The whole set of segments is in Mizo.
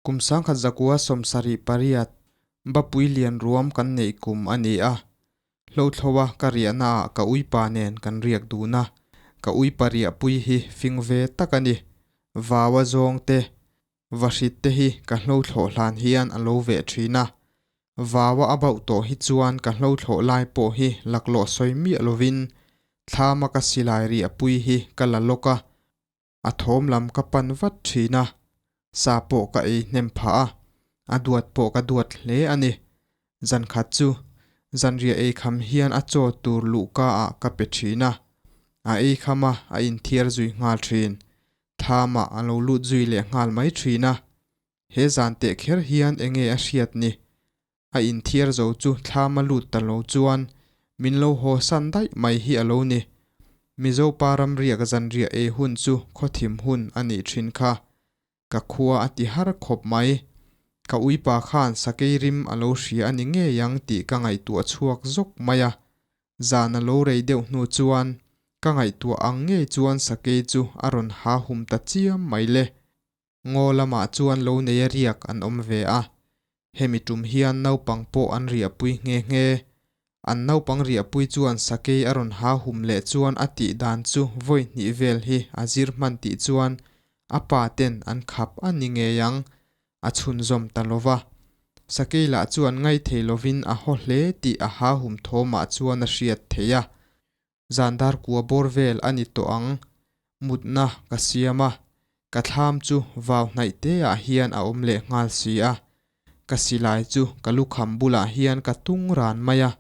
Kum 1978 Bapui lian ruam kan neih kum a ni a, Hlothloa ka riahnaah ka uipa nen kan riak dun a, ka uipa riahpui hi fing ve tak a ni. Vaua zawng te, Vahrit te hi ka hlothlawh hlan hian a lo veh thin a, Vaua a bauh tawh hi chuan ka hlothlawh lai pawh hi laklawh sawi miah lovin thlama ka silai riahpui hi ka la lawk a, A thawm lam ka pan vat thin a, sa pawh ka ei hnem phah a, a duat pawh ka duat hle a ni. Zan khat chu zanriah ei kham hian a chaw tur luhka ah ka pe thin a, a ei kham a, a inthiar zui nghal thin. Thlamah a lo lut zui leh nghal mai thin a. He zan teh kher hian enge a hriat ni? A inthiar zo chu thlam a lut ta lo chuan min lo haw san daih mai hi a lo ni. Mizo pa ramriak zanriah ei hun chu khawthim hun a nih thin kha. Ka khua a ti har khawp mai. Ka uipa khan sakei rim a lo hria a ni ngei ang tih ka ngaihtuah chhuak zawk mai a. Zan a lo rei deuh hnu chuan ka ngaihtuah ang ngei chuan sakei chu a rawn ha hum ta chiam mai le. Ngaw lamah chuan lo neia riak an awm ve a, hemi tum hian naupang pawh an riahpui nghe nghe. An naupang riahpui chuan sakei a rawn ha hum leh chuan a tih dan chu vawi hnih vel hi a zir hman tih chuan a pa ten an khap a ni ngei ang, a chhunzawm ta lo va. Sakei lah chuan ngaithei lovin a haw hle tih a ha hum thawmah chuan a hriat theih a. Zan dar kua bawr vel a ni tawh ang. Mutna ka siam a, ka thlam chu vau hnaih te ah hian a awm leh nghal si a. Ka silai chu ka lukham bulah hian ka tung ran mai a.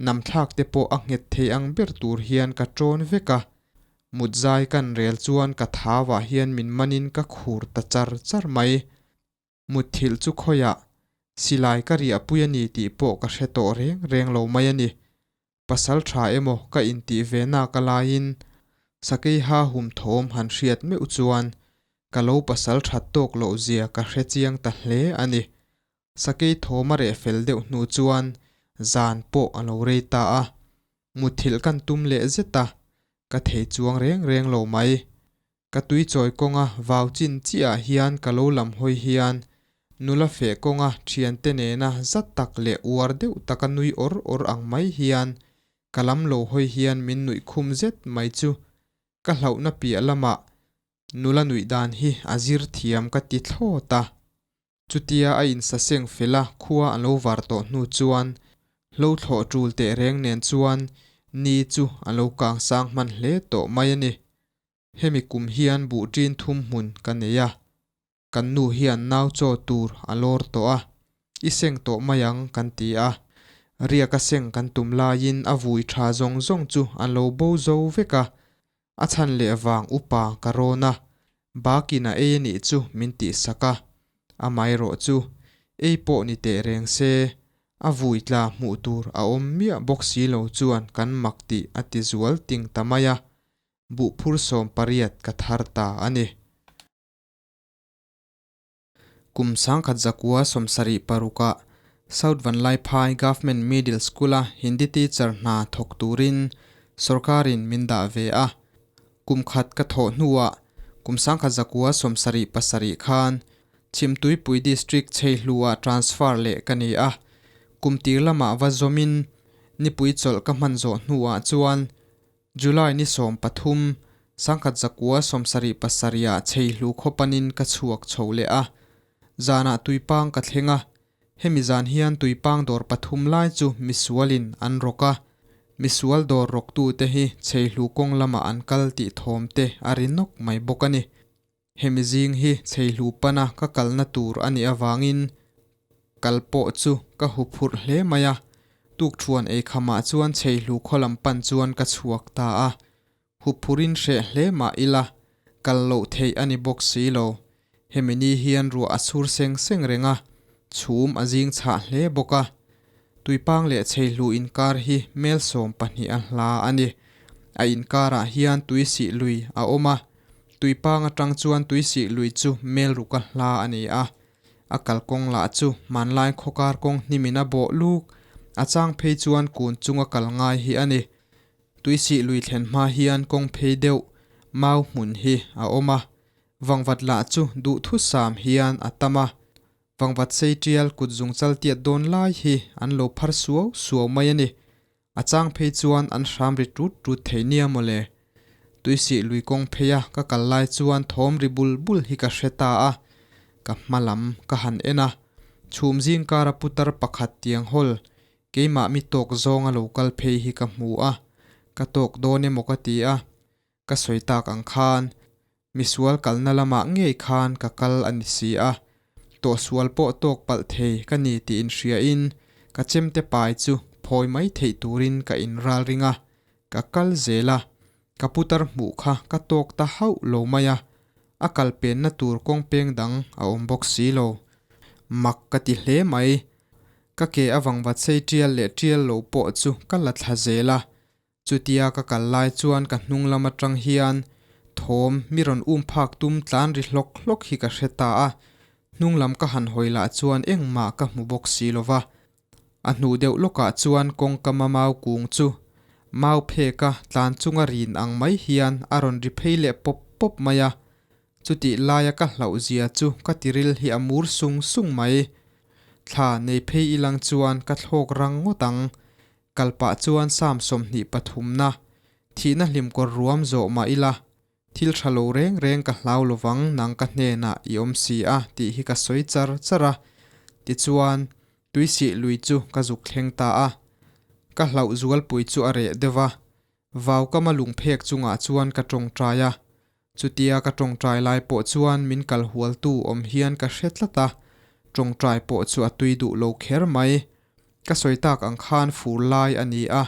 Namthlak te pawh a nghet thei ang ber tur hian ka ṭawn vek a. Mut zai kan rel chuan ka thau ah hian min manin ka khur ta char char mai. Mutthilh chu khawiah silai ka riahpui a ni tih pawh ka hre tawh reng reng lo mai a ni. Pasal tha emaw ka intih ve nak a laiin sakei ha hum thawm han hriat meuh chuan ka lo pasal that tawk loh zia ka hre chiang ta hle a ni. Sakei thawm a reh fel deuh hnu chuan zan pawh a lo rei ta a, mutthilh kan tum leh zet a, ka thei chuang reng reng lo mai. Ka tuichawi kawnga vau chin chiah ah hian ka lo lam hawi hian nula feh kawnga thiante nena zat tak leh uar deuh taka nui awr awr ang mai hian ka lam lo hawi hian min nuih khum zet mai chu ka hlauhna piah lamah nula nuih dan hi a zir thiam ka ti thlawt a. Chutia a insaseng fel a khua an lo var tawh hnu chuan hlo thlawh tul teh reng nen chuan ni chu a lo kang sang hman hle tawh mai a ni. Hemi kum hian buh ṭin thum hmun ka nei a, kan nu hian nau chaw tur a lawr tawh a, i seng tawh mai ang kan ti a. Riak a seng kan tum laiin a vui ṭha zawng zawng chu an lo bo zo vek a, a chhan leh vang upa ka rawn a, bakin a ei a nih chu min tihsak a, amaherawh chu ei pawh ni teh reng se, a vui tla hmuh tur a awm miah bawk si lo chuan kan mak tih a ti zual ting ta mai a, Buhphur 18 ka thar ta a ni. Kum 1976-ah South Vanlaiphai Government Middle School-a Hindi teacher hna thawk turin sorkarin min dah ve a. Kum khat ka thawh hnuah kum 1977 khan Chhimtuipui District Chheihluah transfer leh ka ni a. Kum tir lamah va zawmin nipui chawlh ka hman zawh hnuah chuan July ni 13, 1977 ah Cheihlu khaw panin ka chhuak chho leh a. Zanah tuipang ka thleng a, hemi zan hian tuipang dawr pathum lai chu misualin an rawk a. Misual dawr rawktute hi Cheihlu kawng lamah an kal tih thawm te a ri nawk mai bawk a ni. Hemi zing hi Cheihlu pana ka kalna tur a nih avangin kal pawh chu ka hu phurh hle mai a, tukthuan eikhamah chuan Cheihlu khaw lam pan chuan ka chhuak ta a, hu phurin hreh hle mah ila kal loh theih a ni bawk si lo. Hemi ni hian ruah a chhur seng seng reng a, chhum a zing chhah hle bawk a, Tuipang leh Cheihlu inkar hi mel 12 a hla a ni. A inkarah hian tuisih lui a awm a, Tuipang atang chuan tuisih lui chu mel ruka hla a ni a. A kalkawng lah chu hmanlai khawkar kawng hnimin a bawh luk, a chang phei chuan kun chunga kal ngai hi a ni. Tuisih lui thlen hma hian kawng phei deuh mau hmun hi a awm a, vangvat lah chu duhthusam hian a tam a. Vangvat sei tial kut zungchal tiat dawn lai hi an lo phar suau suau mai a ni. A chang phei chuan an hram ri tut tut thei nia mawle. Tuisih lui kawng pheia ka kal lai chuan thawm ri bul bul hi ka hre ta a, ka hma lam ka han en a, chhum zing kara putar pakhat tiang hawl keimah mi tawk zawnga lo kal phei hi ka hmu a, ka tawk dawn emaw ka ti a, ka sawi tak ang khan misual kalna lamah ngei khan ka kal a ni si a, tawhsual pawh tawk palh thei ka ni tih inhriain ka chemte pai chu phawi mai theih turin ka inral ring a, ka kal zel a, ka putar hmuh kha ka tawk ta hauh lo mai a, a kal penna tur kawng peng dang a awm bawk si lo. Mak ka ti hle mai. Ka ke avang vat sei tial leh tial lo pawh chu ka la thla zel a, Chutia ka kal lai chuan ka hnung lam atang hian thawm mi rawn um phak tum tlan ri hlawk hlawk hi ka hre ta a, hnung lam ka han hawi lah chuan engmah ka hmu bawk si lo va. A hnu deuh lawkah chuan kawngka ma mau kung chu mau pheka tlan chunga rin ang mai hian a rawn ri phei leh pawp pawp mai a, chutih laia ka hlauh zia chu ka tiril hi a mur sung sung mai. Thla nei phei ilang chuan ka thlawk rang ngawt ang. Kal pah chuan Psalm 23 na thihna hlimkawr ruam zawh mah ila, thil tha lo reng reng ka hlau lovang nang ka hnenah i awm si a tih hi ka sawi char char a. Tichuan, tuisih lui chu ka zuk thleng ta a. Ka hlauh zualpui chu a reh deuh a, vaukama lungphek chungah chuan ka tawngtai a. Chutia ka tawngtai lai pawh chuan min kal hualtu awm hian ka hre tlat a, tawngtai pawh chu a tui duh lo kher mai. Ka sawi tak ang khan fur lai a ni a,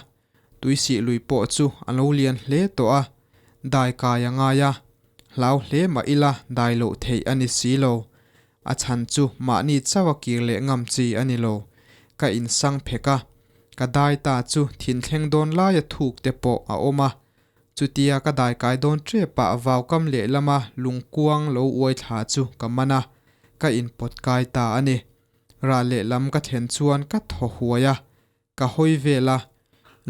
tuisih lui pawh chu a lo lian hle tawh a, dai kai a ngai a, hlau hle mah ila dai loh theih a ni si lo. A chhan chu mahni chauh a kir leh ngam chi a ni lo. Ka insang phek a, ka dai ta chu thinthleng dawn laia thuk te pawh a awm a, Chutia ka daikai dawn ṭepah vaukam lehlama lungkuang lo uai thla chu ka man a, ka inpawt kai ta a ni. Rah lehlam ka thlen chuan ka thaw huai a, ka hawi vel a,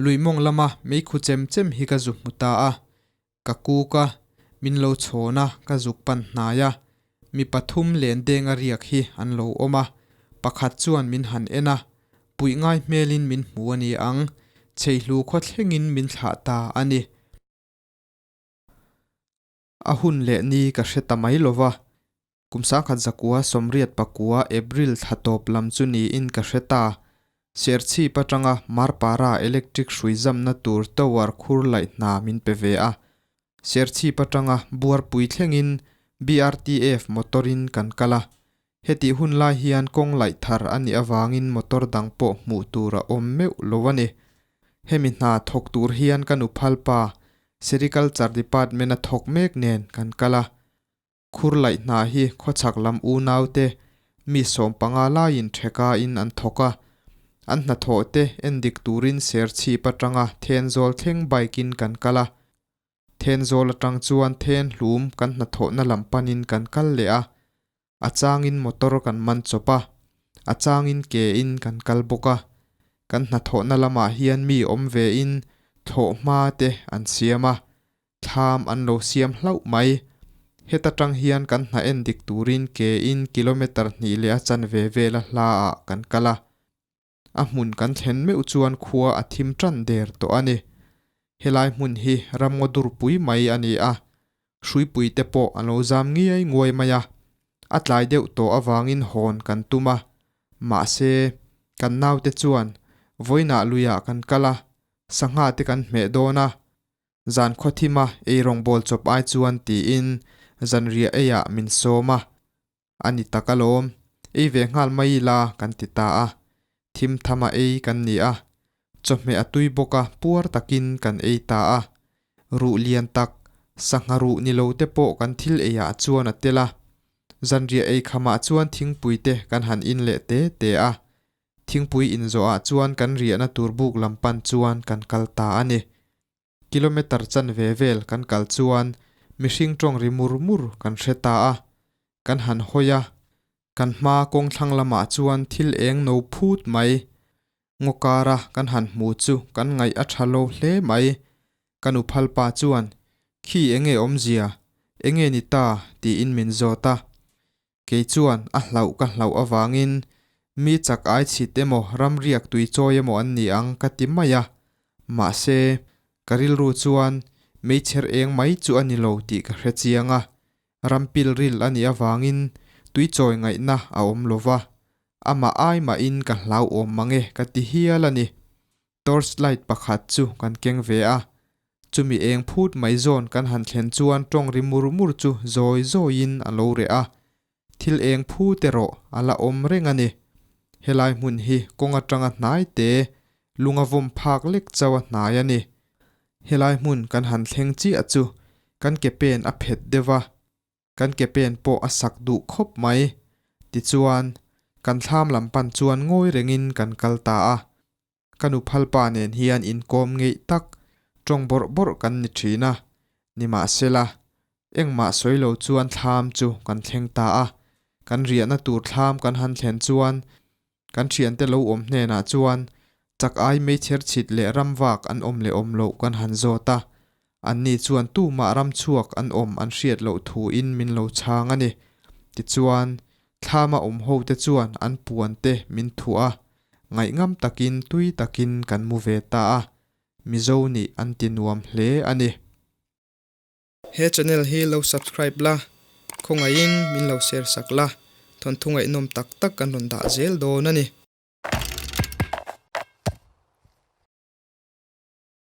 lui mawng lama meikhu chem chem hi ka zu hmu ta a, ka kuk a, min lo chhawn a, ka zuk pan hnai a, mi pathum len denga riak hi an lo awm a, pakhat chuan min han en a, puih ngai hmelin min hmu a ni ang, chheihlu khaw thlengin min thlah ta a ni. A hun leh ni ka hre ta mai lo va, kum 1919 April thla tawp lam chu niin ka hre ta. Serchhip atanga Marpara electric hrui zamna tur tower khur laih hna min pe ve a. Serchhip atanga Buarpui thlengin BRTF motor-in kan kal a. Hetih hun lai hian kawng laih thar a nih avangin motor dang pawh hmuh tur a awm meuh lo a ni. Hemi hna thawk tur hian ka nuphalpa Sericulture Department-a thawk mek nen kan kal a. Khur laih hna hi khawchhak lam unaute mi 15 laiin thekain an thawk a, an hnathawh te endik turin Serchhip atanga Thenzawl thleng bike in kan kal a. Thenzawl atang chuan Thenhlum kan hnathawhna lam panin kan kal leh a, a changin motor kan man chawp a, a changin ke in kan kal bawk a. Kan hnathawhna lamah hian mi awm ve in thlawhhma te an siam a, Thlam an lo siam hlauh mai. Heta tang hian kan hna en dik turin ke in kilometre hnih leh a chanve vela hla ah kan kal a. A hmun kan thlen meuh chuan khua a thim tan der tawh a ni. Helai hmun hi ramngaw durpui mai a ni a, hruipui te pawh a lo zam ngiai nguai mai a. A tlai deuh tawh avangin hawn kan tum a, mahse kan naute chuan vawiinah luiah kan kal a, sangha te kan hmeh dawn a, Zan khawthima ei rawngbâwl chawp ai chuan tiin zanriah eiah min sâwm a, a ni tak alawm, ei ve nghal mai ila kan ti ta a, thim thama ei kan ni a, chawhmeh a tui bawk a puar takin kan ei ta a, ruh lian tak, sangha ruh ni lo te pawh kan thil eiah chuan a tel a, zanriah ei khamah chuan thingpui te kan han in leh te te a, Thingpui inzawhah chuan kan riahna tur buk lam pan chuan kan kal ta a ni. Kilometre chanve vel kan kal chuan mihring tawng ri mur mur kan hre ta a, kan han hawi a, kan hma kawng thlang lamah chuan thil eng no phut mai. Ngaw kara kan han hmu chu kan ngaih a tha lo hle mai. Ka nu phalpa chuan, Khi enge awmzia? Enge ni ta? tiin min zawt a. Kei chuan a hlauh ka hlauh avangin mi chak ai chhit emaw ramriak tui chawi emaw an ni ang ka ti mai a. Mahse, ka rilru chuan meichher eng mai chu a ni lo tih ka hre chiang a. Ram pilril a nih avangin tui chawi ngaihna a awm lo va, amah ai mahin ka hlauhawm mang e ka ti hial a ni. Torch light pakhat chu kan keng ve a, chumi eng phut mai zawn kan han thlen chuan tawng ri mur mur chu zawi zawiin a lo reh a, thil eng phut erawh a la awm reng a ni. Helai hmun hi kawng atanga hnai te lunga vawm phak lek chauh a hnai a ni. Helai hmun kan han thleng chiah chu kan ke pen a phet deuh a, Kan ke pen pawh a sak duh khawp mai. Tichuan, kan thlam lam pan chuan ngawi rengin kan kal ta a. Ka nu phalpa nen hian inkawm ngeih tak, tawng bawrh bawrh kan ni thin a. Nimahsela, engmah sawi lo chuan thlam chu kan thleng ta a. Kan riahna tur thlam kan han thlen chuan kan thiante lo awm hnenah chuan chak ai meichher chhit leh ram vak an awm leh awm loh kan han zawt a, anni chuan tumah ram chhuak an awm an hriat loh thuin min lo chhang a ni. Tichuan, thlama awm ho te chuan an puan te min thuah a, ngaihngam takin tui takin kan mu ve ta a, Mizo nih an ti nuam hle a ni. He channel hi lo subscribe la, khawngaihin min lo share sak la, thawnthu ngaihnawm tak tak kan rawn dah zel dawn a ni.